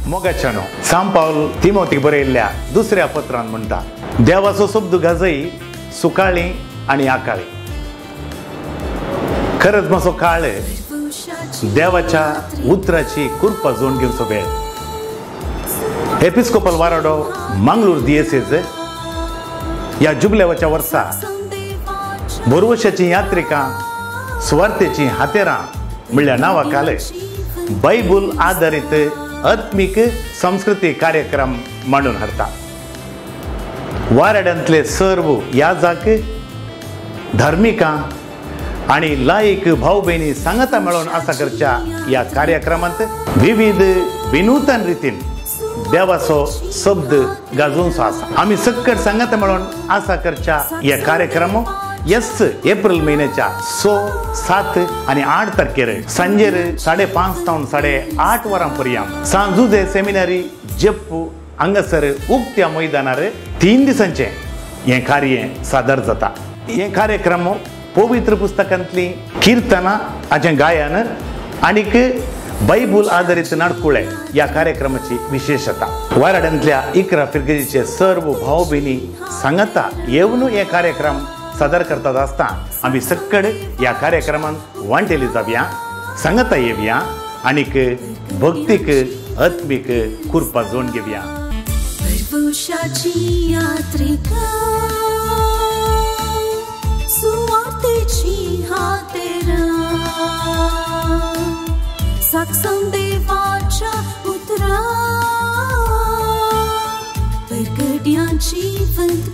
मोगाच्यानो, सांत पावल तिमोतीक बरयल्ल्या दुसऱ्या पत्रान म्हणटा, देवाचो शब्द गाजय सुकाळी आनी आकाळी. खरंच मातसो काळ देवाच्या उतराची कृपा जोडून घेवचो वेळ. एपिस्कोपल वाराडो मंगळूर दियेसेज ह्या जुबलेवाच्या वर्सा बोरवशाची यात्रिकां सुवार्थेची हातेरां म्हणल्या नांवा खाल बायबल आदारीत आत्मीक संस्कृती कार्यक्रम मांडून हाडटा. वाराड्यांतले सर्व याजाक धार्मिकां आनी लायक भाव भयणी सांगाता मेळोवन आसा करच्या ह्या कार्यक्रमांत विविध विनूतन रितीन देवाचो शब्द गाजोवचो आसा. आमी सक्कड सांगाता मेळोवन आसा करच्या ह्या कार्यक्रम यस एप्रिल म्हयन्याच्या 6, 7 आनी 8 तारखेर सांजेर 5:30 तावन 8:30 वरां पर्यंत सांत जुझे सेमिनारी जेप्पू हांगासर उक्त्या मैदानार 3 दिसांचें हें कार्य सादर जाता. हें कार्यक्रम पवित्र पुस्तकांतली किर्तनां हाचें गायन आनीक बायबल आदारीत नाडकुळे ह्या कार्यक्रमाची विशेषता. वाराड्यांतल्या 11 फिरगजीचे सर्व भाव भयणी सांगाता येवन हे कार्यक्रम सादर करतात आसता आमी सक्कड ह्या कार्यक्रमांत वांटेली जावया, सांगाता येवया आनीक भक्तीक आत्मीक कृपा जोडून घेवया. सुवार्थेची हातेरां साक्षात देवाच्या उतरां परगट्यांची वंत.